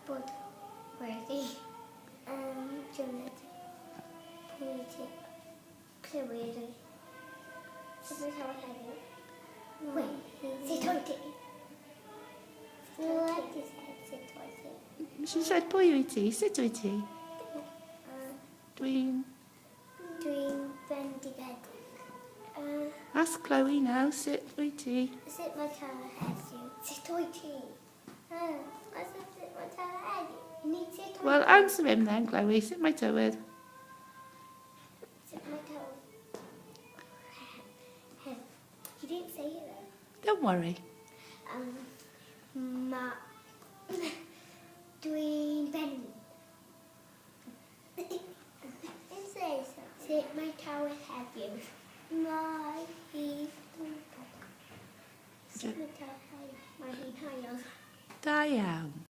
Bod wedi. Diwrnod. Pwy wyt ti? Chloe ydw i. Sut mae tywydd heddiw? Wait, sut wyt ti? What is it? Sut wyt ti? She said, pwy wyt ti? Sut wyt ti? Dwi'n... Dwi'n bendigedig. Ask Chloe now, sut wyt ti? Sut mae tywydd heddiw? Sut wyt ti? I said sut mae tywydd heddiw. You need sut wyt Well, ti? answer him then, Chloe. Sut mae tywydd? Sut mae tywydd heddiw? You didn't say it though. Don't worry. Ma... Dwi'n ben... Say so. Sut mae tywydd heddiw? Mae hi... Sut mae tywydd heddiw? Mae hi'n haul. Da iawn.